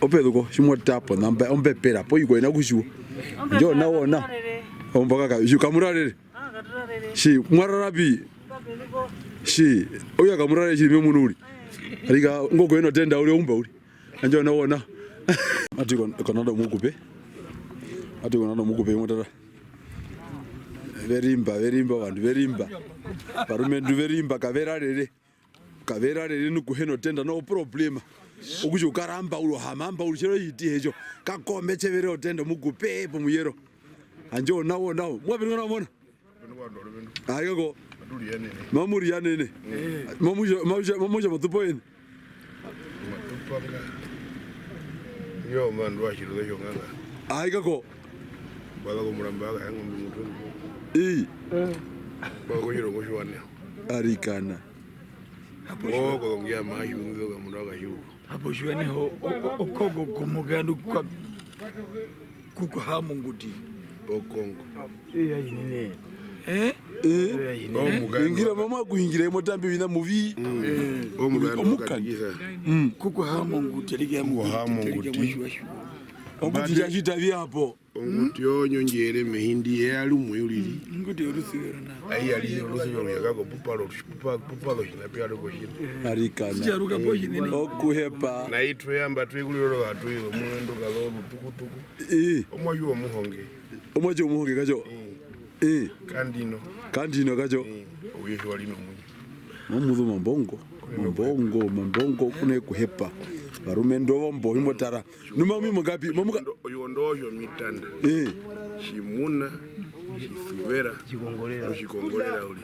Opezuko, tji mo ta ponamba, ombepera, po iko ina kutjiwa. Ndjo na wona. Ombo kaka, tji ka murarere. Tji, mwarara pi? Tji, oya ka murarere tjiri me munu uri. Arika, ngo kweno tenda uri, oumba uri. Andjo na wona. Ati kon-, konanda omukupe. Ati konanda omukupe, motara. Verimba, verimba, vandu verimba. Varumendu verimba, kaverarere. Kavera rere nu kuhena otenda, no problema. Okutja ukaramba uri ohama, amba uri tjero yiti hecho. Kakome tjevere otenda, mukupe pomuyero. Handje onao, onao. Mwa penduka na mona? Aika ko. Mamuri ya nene. Mamusha, mamusha, mamusha matupo ene. Matupanga. Yo, mandu wa shiruka shonganga. Aika ko. Bala ko muramba ka yango mutwe. Ii. Bala ko shiro ko shwane. Arikana. Hapo shwa- Oh, ko ngia ma shunga ka mundu ka shuru. Hapo shwane ho, o, o, o, koko komoka ndu kwa, kuko ha munguti. Okongo. Iya, inene. Eh? Eh? Iya, inene. Omuka- Ingira mama kuingira imo tambi wina muvi. Mm. Eh. Omuka- Omukandi. Okatisa. Mm. Kuko ha munguti, alike ya Kuko ha munguti, alike ya munguti. Mashua shua. Okuti Mbate- tjashita vi hapo. Onguti onyo ndjere mehindi ye ya lumwe uriri. Mm, onguti yorusuvero na. Ai ya rire orusuvero ya kako puparo, pupa-, puparo shina pia roko shina. Arikana. Sicharuka po shinene. Okuhepa. Na itwe yamba twe kuliro ro hatu yo muendo kalo rutukutuku. Eh. Omwaju omuhonge. Omwaju omuhonge kacho. Mm. Eh. Kandino. Kandino kacho. Mm. Oyo wali no munyo. Mamuzu mambongo. Mambongo, mambongo kune kuhepa. Varumendu ovo mbo himotara. Numa mimo ngapi? Mamuka. Oyo ndo oyo mitanda. Eh. Shimuna, shisuvera, shikongorera uri.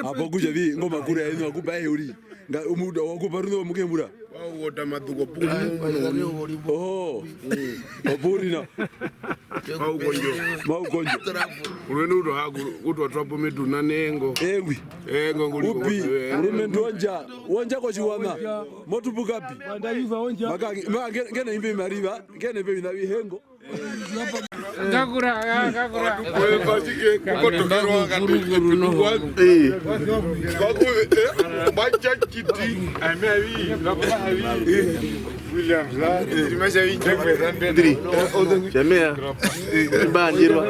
Apo kutja vi, ngo makure ayo akupa aye uri. Nga umuda wakupa runo mukembura. Wao wota matuko punu. Oh. Opurina. Maukonjo. Maukonjo. Ulwendo uto haku, uto twapo metu na nengo. Engwi. Engo nguli. Upi, urume ndonja, wonja ko chiwama. Motupuka pi? Maka, ma, nge-, ngene imbe mariva, ngene imbe vina vihengo. Ngakura, nga-, ngakura. Oyo pasike kukotokerwa katuke tutukwa. Eh. Baku, eh, bacha kiti. Ame avi, ngapa avi. William, la. Ndiri. Jamea. Bandirwa.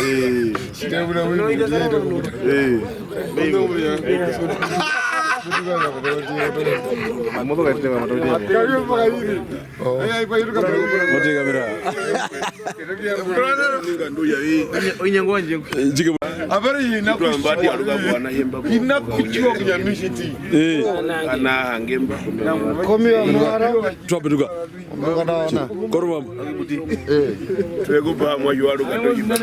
Eh. Eh. Moto ka titenga matauti. Moto kamera. Onyango wandje. Jike. Abari ina. Twamba ti aluka bwana hemba. Ina kutiwa kunyamishiti. Eh. Ana hangemba. Komi wa mara. Twapetuka. Korwa. Eh. Twekupa mwa yualuka toyima.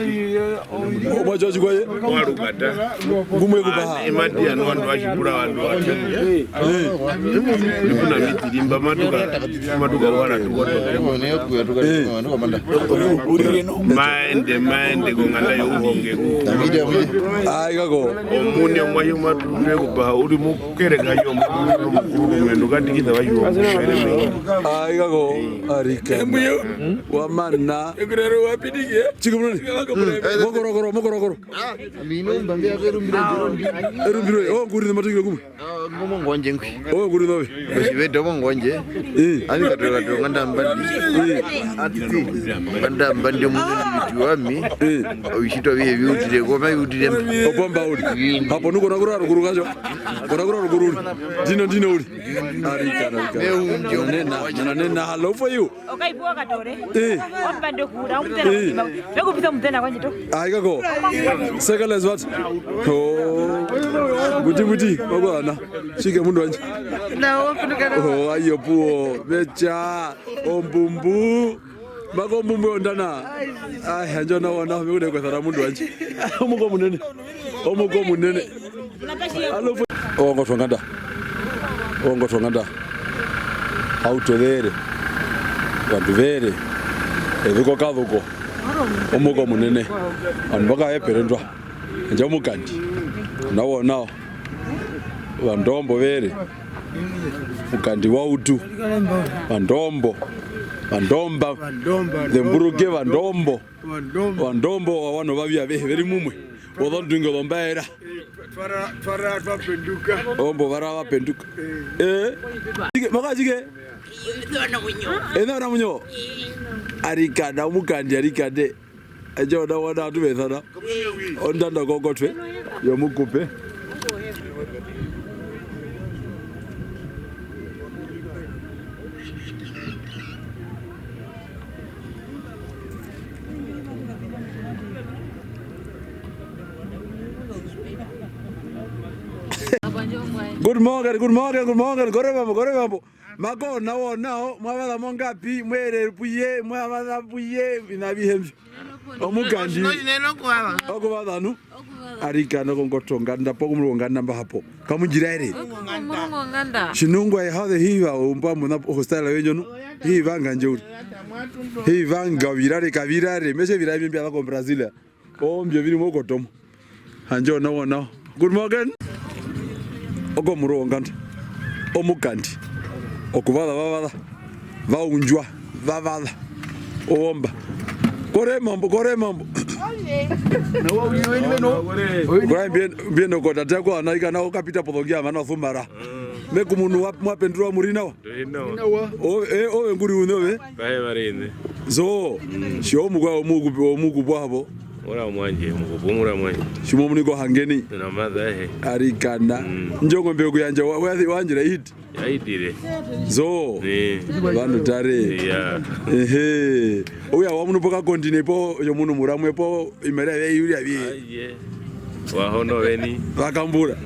Omwa joji kwaye. Walukata. Ngumwe kupaha. Emati ano wandu washikura wandu watu. Eh. Kuna miti limba matuka, matuka wala tukoto. Eh. Maende, maende konganda youhonge. Ai kako. Omuni omwahi matu kupaha uri mu Kereka yo mukuru mukuru mwendu katikisa wa yuwa. Ai kako arika. Wamana. Chikumuni. Mokorokoro, mokorokoro. Amino mbambe ya kerumbiro. Erumbiro, oh, nguri na matukiro kumwe. Ngomo ngonje ngwi. Oh, nguri na we. Bashivete omo ngonje. Eh. Ami katoka toka ndamba. Eh. Ati. Ndamba ndio mwendu wami. Eh. Ovishitwa vihe viutire, koma viutire. Opomba uri. Hapo nuko nakura rukuru kacho. Kona kura rukuru uri. Ndino, ndino uri. Arika, arika. Nena, nena, nena, hello for you. Okaipuwa katore. Eh. Opande kura, umutena. Eh. Kutima. Vekupisa umutena kwanje to. Ai kako. Sekala zwat. Oh. Buti, buti, mabana. Shike mundu wanje. Na, ofunuka na. Oh, ayo puo. Becha. Ombumbu. Mako mbumbu yondana. Ai, handje ona wona, mekude kwethana mundu wandje. Omuko munene. Omuko munene. Alo fo-, ongotwa nganda. Ongotwa nganda. Hauto zere. Vandu vere. Ezuko kazuko. Omuko munene. Vandu mbaka eperendwa. Handje omukandi. Nawo nao. Vandombo vere. Mukandi wautu. Vandombo. Vandomba. Vandomba. Zemburuke vandombo. Vandombo. Vandombo wa wano vavi avehe veri mumwe. Ozondunge ozombaera. Twara, twara, twapenduka. Ombo vara vapenduka. Eh. Chike, maka chike. Ena na munyo. Arikana, omukandi, arikane. Ejo na wana atu vethana. Ondanda kokotwe yomukupe. Good morning, good morning, good morning, kore mambo, kore mambo. Mako, nawo, nao, mwa vaza mongapi, mwe ere puye, mwa vaza puye, oviṋa avihe mbyo. Omukandi. Otjiṋa otjinene okuvava. Okuvava nu? Okuvava. Arikana kongoto nganda, poo komurungu wonganda mba hapo. Kamu ndji raere. Okumurungu wonganda. Tjinungwa ehaze hiva, omba muna hostela yenyu nu. Hiva ngandje uri. Hiva nga virare, kavirare. Mese virare mbya ko Brazil. Ombyo viri mokotomo. Handje onawa nao. Good morning. Okomurungu wonganda. Omukandi. Okuvaza vavaza. Vaundjwa. Vavaza. Oomba. Kore mambo, kore mambo. Kore mbien, mbien oko tate yako anaika nao kapita pozongi amana osumara. Mekumunu wa, mwa pendura muri nawa. Ove, eh, ove nguri uṋe ove? Pahe vari ine. So, mm. Tji omukwa omukupi, omukupu hapo. Ura mwanje, mukupu ura mwanje. Tji mo munika ohangeni. Tuna maza ehe. Arikana. Mm. Ndjo ngombe okuyandja, wa, wa, wandjira hit. Yaitire. So, eh. Vandu tare. Iya. Ehe. Uya wa munu poka continent po, yo munu muramwe po, imariva ya yuri avi. Aye. Vahono veni. Vakambura.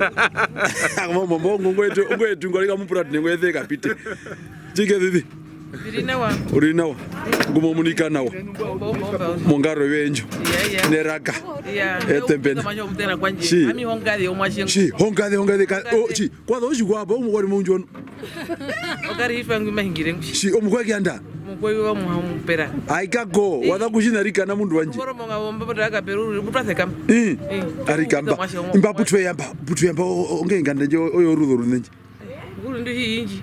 Mbo, mbo, mbo, ngwetu, ngwetu, ngwalika mupurati, ngwete kapite. Tjike vivi? Ndiri nawa. Uri nawa. Ngu mo munika nawa. Omba, omba, omba. Mongaro yoye ndjo. Iya, iya. Neraka. Iya. Etembena. Omutena kwanje. Tji. Ami hongaze omwatje. Tji, hongaze, hongaze, ka, oh, tji. Kwaza otjikwapa, umwe wari moundju wanu. Okari hitwa ngwi mahingire ngwi. Tji, omukwe kianda? Omukwe wa muha omupera. Aikako, eh. Waza kutjina rikana mundu wandje. Moro monga womba pota akaperu, uri, putwa sekama. Eh. Eh. Arikamba. Omwatje omukwe. Imba putwe yamba, putwe yamba, o, o, onge nganda ndje, oyo ruzo runenje. Nguru ndi hi inji.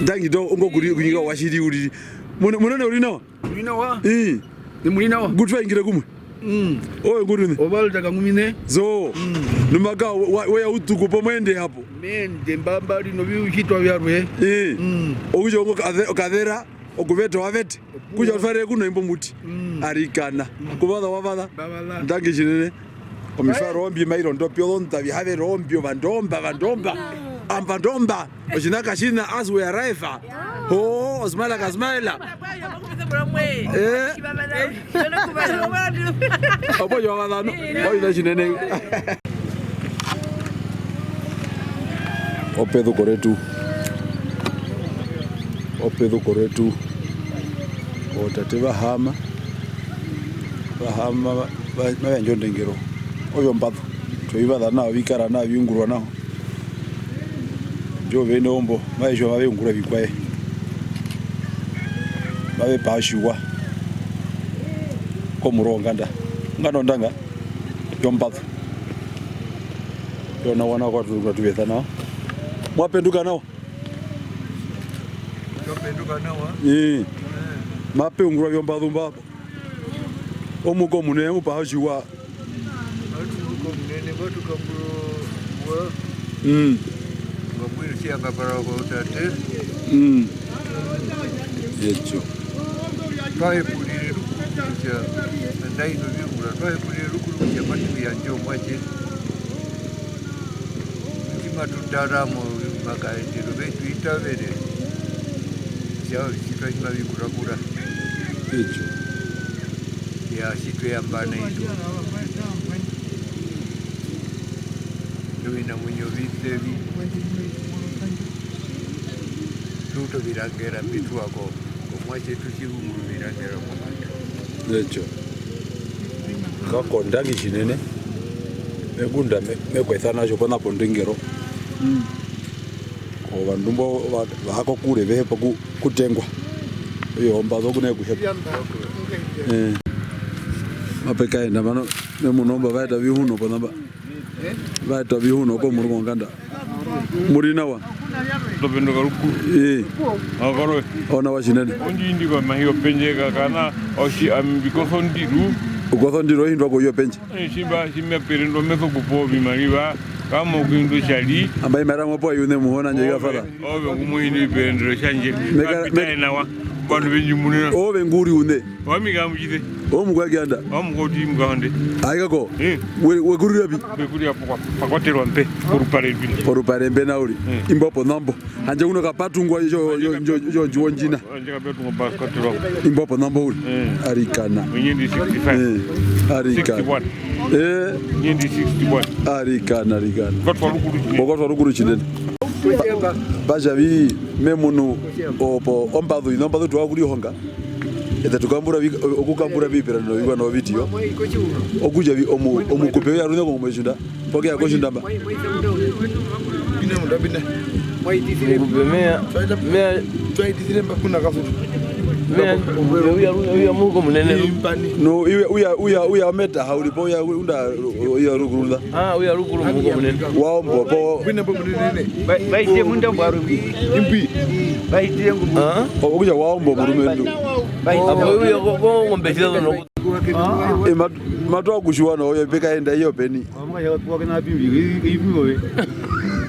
Ndangi do, ongo kuri, kunyika washiri uri. Mune, munene uri nawa? Uri nawa? Ii. Ni muri nawa? Ngutwa ingire kumwe. Mm. Owe nguri ne? Ovalda kangumine. Zo. Mm. Numaka wa, wa, weya utuku po mwende hapo. Mende mbambari no viuhitwa vyarwe. Ii. Mm. Okutja ongo kaze-, okazera, okuveta wavete. Kutja otware kuno imbo muti. Mm. Arikana. Mm. Kuvaza wavaza. Bavala. Ndangi tjinene. Omitwaro ombi mairo ndopi, ozonda vihave rombi, ovandomba, ovandomba. Amba ndomba. Otjina katjina as we arrive. Ho, osmaila kasmaila. Eh. Opo yo wavaza no. Oyo tjinene. Opezuko retu. Opezuko retu. Otate va haama. Va haama va, va, mave yandja ondengero. Ovyo mbazu. Twe vi vaza nao, vi kara nao, vi ungurwa nao. Indjo ovene ombo, mave tjiwa mave ungura vikwaye. Mave paha tjiwa. Komurungu wonganda. Onganda ondanga. Yombazu. Yo nawa nao kwatu, kwatu veta nao. Mwa penduka nao? Twa penduka nawa. Ii. Eh. Mape ungurwa vyombazu mba. Omuko munene mu paha tjiwa. Atu muko munene, matu kambura. Mm. Ngambwire tjiyanga para kwa utate. Mm. Etjo. Twa hepurire rukuru kutja, ndaino viungura, twa hepurire rukuru kutja matu yandja omwatje. Tji matu tara mo, makaendero vetu itavere. Tjao, tji twa tji mavi kurakura. Etjo. Ya, tji twe yambana itjo. Ovinamuinyo ovisevi. Tu uta ovirangera mbi tu wa ko. Omuatje tu tji hunguruvira ngero kombanda. Etjo. Kako ndangi tjinene. Me ngunda me, me kwesa natjo pona pondengero. Mm. Ovandu mbo va, va kokure ve hepa ku, kutengwa. Iyo ombazu ku na kuhepa. Eh. Mape kaenda mano, me muno mba va eta vihuno pona mba. Va eta vihuno komurungu wonganda. Mu ri nawa? Twa penduka rukuru. Ii. Akoroe. Onawa tjinene. Ondjindi kwa mahi opendje ka kana otji ami mbi kosa ondiro. U kosa ondiro ohindwa ko iyo pendje. Tji mba, tji mba perendwa meso kupewa ovimariva, kamo kuindo tjari. Amba imariva mo pewa i uṋe Muhona ndje i ka fara. Ove, ove ngu mo hindi oviperendero tjandje. Meka-, kapitaye meka- nawa. Ovandu ve ndji munina. Ove ngu ri uṋe. Owami ka mutjise. Omukwao kianda. Omukwao tji mukahonde. Aikako. Eh. We, we kurira pi? We kurira pa, pa kwaterwa mbe, porupare mbe. Porupare mbe na uri. Eh. Imbo ponambo. Handje kuno kapatungwa yo, yo, yo, yo, yo ndjina. Handje kapatungwa pa kwaterwa. Imbo ponambo uri. Eh. Arikana. Onyendi sixty-five. Eh. Arikana. Sixty-one. Eh. Onyendi sixty-one. Arikana, arikana. Mbo kwa twa rukuru tjinene. Pa-, pa tja vi me munu opo ombazu, ina ombazu tu vanga okurihonga. Eṱe tu kambura vi-, okukambura oviperandero viwa novidio. Okutja vi omu-, omukupe uya ruṋe kongombe yotjunda. Pokeya kotjunda mba. Pine munda, pine. Omukupe meya, meya. Twa itisire mba kuna kafutu. Meya, uya, uya, uya muhuko munene. Impani. No, uya, uya, uya, uya ometaha uri po, uya, unda, uya rukuru nda. Ah, uya rukuru muhuko munene. Waombo po. Pine po munene. Ba-, baite munda mbwaru mbi. Imbi. Baite ngu. Ah? Okutja waombo murumendu. Baite. Apo uya ko, ko ngombe zira no. Eh, mat-, matwa kutjiwa no, oyo pekaenda iyo peni.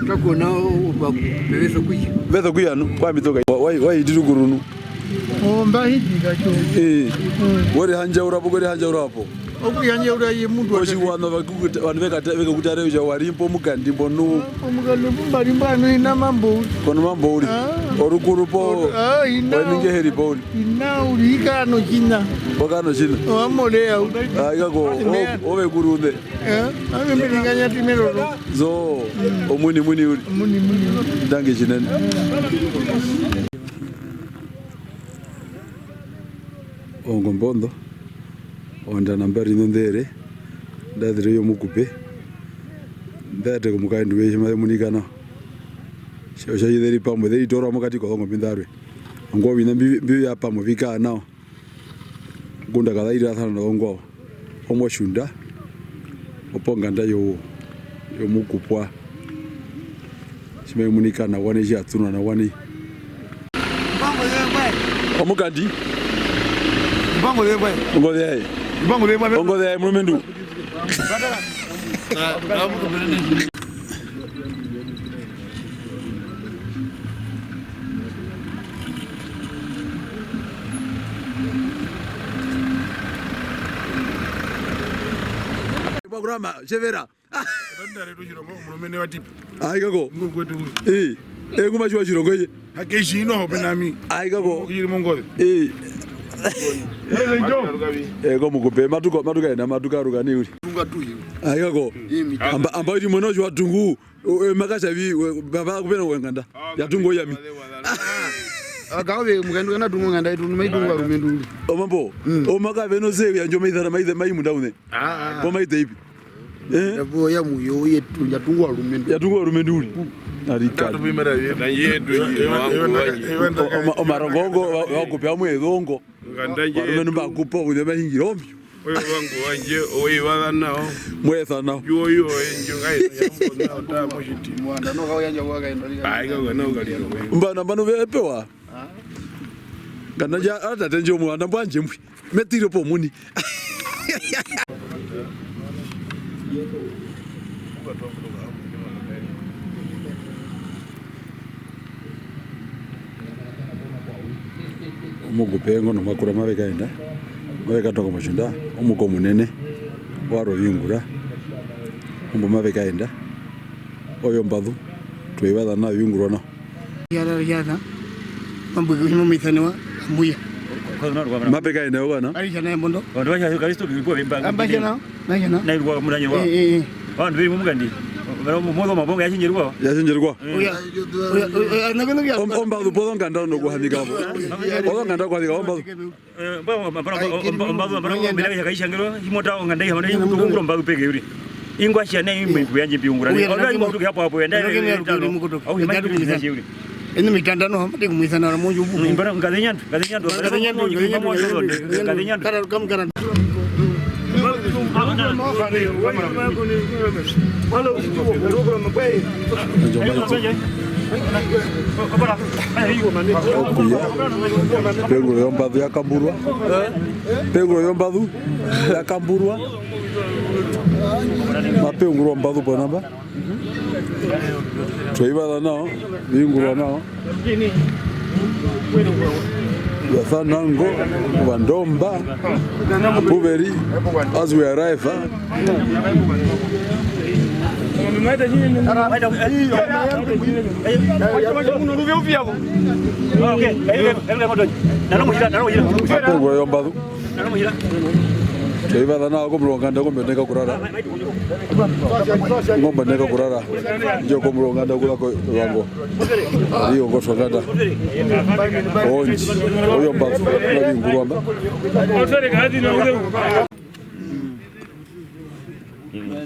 Kakuna ovakupe veso kuya. Veso kuya nu, kwa mitoka. Wa, wa, wa iti rukuru nu. Oh, mba hiti katjo. Eh. Mm. Wori handjaura po, wori handjaura po. Okuyandjaura ye mundu wa. Otjiwana vakukuta, vandu vekata-, vekakutara kutja wa ri mbo mukandi mbo nu. Omukandi mbu mba ri mbo ano ina mambo uri. Kono mambo uri. Ah. Orukuru po. Or-, ah, ina. Wa ninge heri po uri. Ina uri ikara notjina. Wa kara notjina. Owa moreya uri. Ah, ikako, o-, ove kuru unde. Eh, ame mbi ri nganya ti meroro. Zo, mm, omuini muini uri. Omuini muini. Ndangi tjinene. Ongombe ondo, ondana mbari nonḓe ere, nḓa zire oyo mukupe, nḓa yete komukaendu we tji maze munika nao. Otja, otja, ze ri pamwe, ze ritoora mokati kozongombe nḓarwe. Ongwaye oviṋa mbi, mbi vya pamwe vi kara nao. Ngunda kaza irirasana nozongwao. Omotjunda, oponganda yo-, yomukupwa. Tji mai munika nawa nai, tji ya tsunwa nawa nai. Omukandi. Ongoze yaye. Ongoze yaye, murumendu. Pakurama, tjevera. Tandare tu tjirongo, omulumendu wa tipa. Ai, kako. Ngo kwetu. Eh, eh, ngu ma tjiwa tjirongo ye. Hake tji ino hope nami. Ai, kako. Kiri mongoze. Eh. Eh, ko mukupe, matuko, matuka ena, matuka ruka ni uri. Tunga tu yu. Ai, kako. Imi. Amba, amba iri mwana otjiwa tungu. O, e, makatja vi, we, baba kupena wenganda. Ah, ya tungo yami. Ah, kaove, mukaendu kana tungo nganda yetu, mai tungo arumendu uri. Omambo, mm, o maka veno ze, ya njo maithana, maithe, mai munda une. Ah, ah. Po maite ipi. Eh? Ya po ya muyo, yetu, ya tungo arumendu. Ya tungo arumendu uri. Mm. Ari kali. Na yetu, wangu, wangu. O, o, omarongo ngo, wa, wa kupea mwe dongo. Nganda yetu. Arumendu mba kupo, kune mahingiro mbyo. Oyo wangu wandje, owe i vaza nao. Mwe esa nao. Yo, yo, endjo, ngai, ya mbo nao, ta mo tjiti. Muanda, no, kau yandja kwa kaenda. Ai, kau kana ukaliro. Mba, nambano ve pewa. Ah. Kana ja, ata tenjo muanda mbwanje mbwi. Me tiro po muni. Omukupe ngo nomakura mave kaenda, mave katoka motjunda, omuko munene, warwe oviungura, ombo mave kaenda, oyo mbazu, twe i vaza nao, oviungurwa nao. Yara, yara, mambo, himo maisanewa, amuya. Mape kaenda ovana? Ari tjana embondo. Vandu va tja Kristu, vipo vimba. Amba tjana. Nai rukwao, muranyerwa. Eh, eh, eh. Ovandu ve ri momukandi. Mozo mabonga ya tjinjerwa. Ya tjinjerwa. Eh. Oya. Oya, oya, oya, nake, nake. Om-, ombazu pozonganda ono kuhanika avo. Ozonganda kuhanika ombazu. Eh, mba, mba, mba, ombazu, mba, mba, mba, mba, ya kaishangero, imota onganda ya, mba, ya kutu kungura ombazu peke uri. Ingwa tjana imwe kuyanje mbiungura. Oya, oya, nake, imwe kutu hapo hapo, ya, nda, nake, ya, nake, ya, nake, uri. Au, ya, nake, imwe kutu ya, uri. Ene mitanda no, mate kumwisa na munju. Mm, mbara, ngaze nyandu, ngaze nyandu. Ngaze nyandu, ngaze nyandu. Ngaze nyandu. Kara, kam, kara. Okuya. Penguro yombazu ya kamburwa. Penguro yombazu ya kamburwa. Mape ungurwa ombazu ponamba. Twe i vaza nao, vi ungurwa nao. Vya sana ngo, Vandomba, pu ve ri, as we arrive, ah. Ape ungurwa yombazu. Twa i vaza nao komuronganda, ngombe neka kurara. Ngombe neka kurara. Ndjo komuronganda kula ko vango. Iyo ngotwa nganda. Onji. Oyo mbazu. Na vingurwa mba.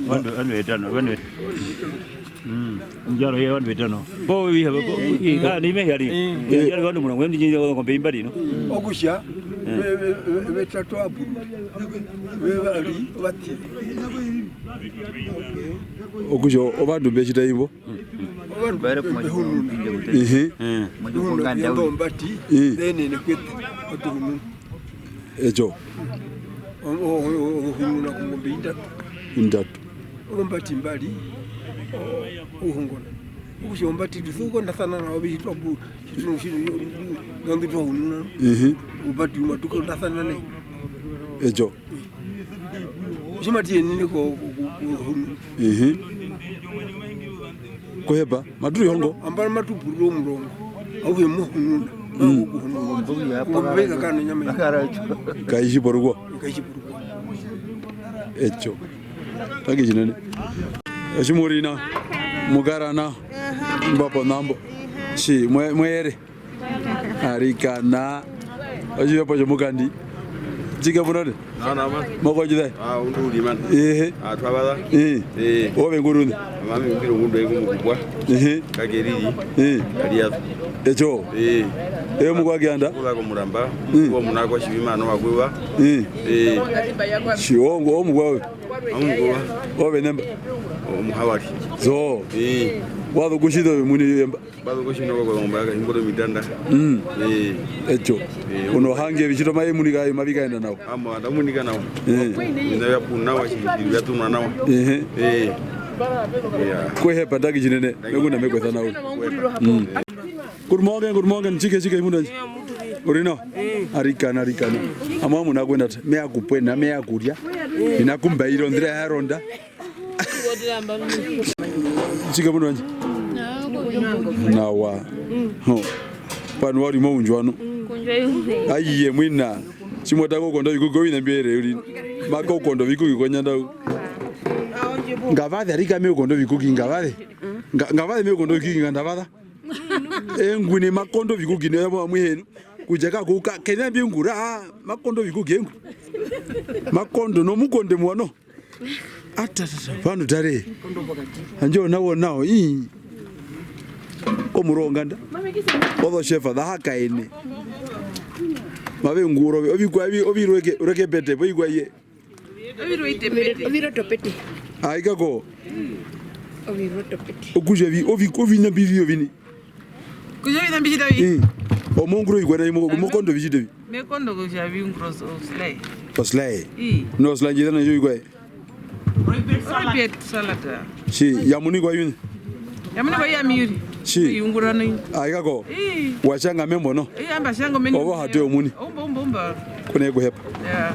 Vandu, vandu vetano, vandu vetano. Mm. Ndjaro ye vandu vetano. Po vi hava ko. Ah, ni me hari. Ndjaro vandu murongo, ndi ndjaro ngombe imbari no. Okutja, ve, ve, ve, vetatu apu. Vevari vati. Okutja ovandu mbe tjita imbo? Ovandu mbe hununa. Ehe. Hununa yando mbati, eh, venene kwetu, atu hununa. Etjo. O-, o-, o-, ohununa kongombe indatu. Indatu. Ozombati mbari, o-, ohungona. Okutja ombati tu sokukondasana nao, vi twa pu-, tjitunu tjino, ngambi twa hununa. Ehe. Ombati umwe tu kondasana nayo. Etjo. Tji matu yenene ko-, ko-, ko-, kohununa. Ehe. Kuhepa, matu rihongo. Nambano matu purura omurongo. Auhe mo hununa. Mm. Okuhununa. Ngombe ka kana nyama. Kai tji po rukwao. Kai tji po rukwao. Etjo. Tangi tjinene. Otji mu ri nao. Mu kara nao. Mba po nambo. Tji, mwe-, mwe ere. Arikana. Otjivepo tjomukandi. Tjike munene? Nao, nao, man. Moko tjita? Ah, undu uri, man. Ehe. Ah, twa vaza. Eh. Eh. Ove ngurune? Mami, mbiro ngundu eku mukupwa. Ehe. Kakeriri. Eh. Kariazo. Etjo. Eh. Eyo mukwa kianda? Kula komuramba. Mm. Kuwa munako shivima no wakuwa. Eh. Eh. Shiongo omukwa ove. Omukwa. Ove nemba? Omuhavari. Zo. Eh. Wazo kushito muni yemba. Mba zu kotjinoko kozongombe ya kahimbura omitanda. Mm. Eh. Etjo. Eh, uno hange vitjitwa mavi munika, mavi kaenda nawa. Amo, anda munika nawa. Eh. Vina vya puna nawa, tjiviri vya tunwa nawa. Ehe. Eh. Yeah. Kuhepa, tangi tjinene. Mekuna mekwesa nawa. Mm. Good morning, good morning. Tjike, tjike, mundu. U ri nao? Arikana, arikana. Amwa muna kwenda, me ya kupwena, me ya kurya. Ina kumba iro, ndira ya ronda. Tjike mundu wandje? Nawa. Ho. Pano wa ri moundju wano. Aiye, mwina. Tji mwa tanga okonda ovikuki, ovina mbi ere uri. Maka okonda ovikuki konyanda u. Ngavaze, arikana me okonda ovikuki, ngavaze. Nga-, ngavaze me okonda ovikuki, nga ndavaza. Engwi ne makondo ovikuki, ne yamo amwi henu. Kutja ka kuka, kena mbi ungura, makondo ovikuki engwi. Makondo, nomukonde muwa no. Atatata, vandu tare. Handje ona wo nao, ii. Komuronganda. Ozo shefa, za hakaene. Mave ungura, ovi-, ovikwa, ovi-, ovirweke, rweke pete, po ikwa ye. Ovirotopete. Aikako. Ovirotopete. Okutja vi-, ovi-, ovina mbi vio vini. Kutja ovina mbi tjita vi? Mm. Omaungura ovikwaye nai mo-, mokondo vi tjita vi? Mekondo kutja vi ungura os-, oslaye. Oslaye? Ii. No oslaye ndjita na yo ikwaye? Orepeat salad. Tji, ya munikwa yuni? Ya munikwa ya miuri. Tji. Iungura nai. Aikako. Ii. Wa tjanga membo no? Ii, amba tjanga omeni. Ovo hatu yo muni. Umba, umba, umba. Kuna kuhepa. Ya.